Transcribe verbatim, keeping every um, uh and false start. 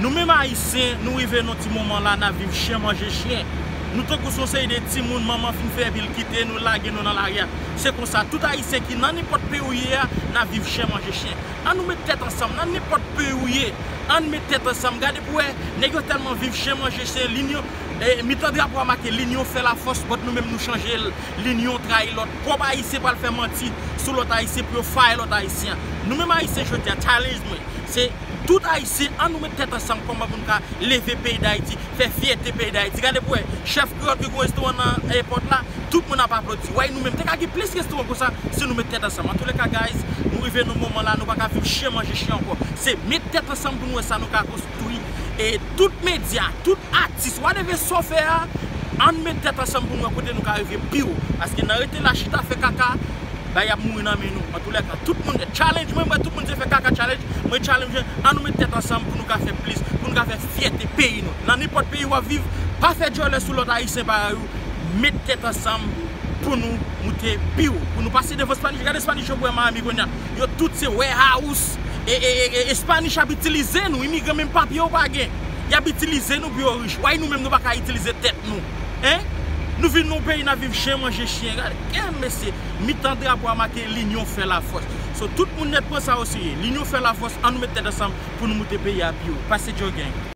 Nou menm Ayisyen, nou rive nan ti moman la, n ap viv chen manje chen. Nou tankou se yon seri de timoun, manman fin fè epi l kite nou, lage nou nan lari a. Se konsa, tout Ayisyen ki nan nenpòt peyi ou ye a, n ap viv chen manje chen. An nou met tèt ansanm, nan nenpòt peyi ou ye, an met tèt ansanm. Gade pou wè, nèg yo tèlman viv chen manje chen, linyon, e, mitan drapo a make linyon fè lafòs, but nou menm nou chanje l, linyon trayi lòt. Pwòp Ayisyen pral fè manti sou lòt Ayisyen pou yo fire lòt Ayisyen. Nou menm Ayisyen jodi a, challenge mwen, se tout Ayisyen, an nou met tèt ansanm kòman pou nou ka leve peyi Dayiti, fè fyète peyi Dayiti. Gade pou wè, chèf kreyòl ki gen restoran nan èpòt la, tout moun ap aplodi. Wè, nou menm, te ka gen plis restoran konsa si nou met tèt ansanm. Antoulèka, guys, nou rive nan moman la, nou pa ka viv chen manje chen ankò. Se met tèt ansanm pou nou wè sa nou ka konstwi. E tout medya, tout atis, whatever sa w fè a, an met tèt ansanm pou nou wè kote nou ka rive pi wo. Paske nan rete la chita fè kaka, bay ap mouri nan men nou. Antoulèka, tout moun, challenge mwen, mwen, tout moun se fè kaka challenge, mwen challenge, an nou met tèt ansanm pou nou ka fè plis, pou nou ka fè fyète peyi nou. Nan nenpòt peyi w ap viv, pa fè djòlè sou lòt Ayisyen parèy ou, met tèt ansanm pou nou moute pi wo, pou nou pase devan Spanish. Gade Spanish yo pran Miami kounye a. Yo tout se warehouse. E, e, e, e, e Spanish ap itilize nou, imigran menm papye yo pa gen. Y ap itilize nou pou yo rich. Why nou menm nou pa ka itilize tèt nou? Hein? Nou vin nan yon peyi n ap viv chen manje chen. Gade, eh, mesye, mitan drapo a make linyon fè lafòs. So, tout moun nèt pran sa oserye. Linyon fè lafòs, an nou met tèt ansanm pou nou moute peyi a pi wo. Pase Djo Gang.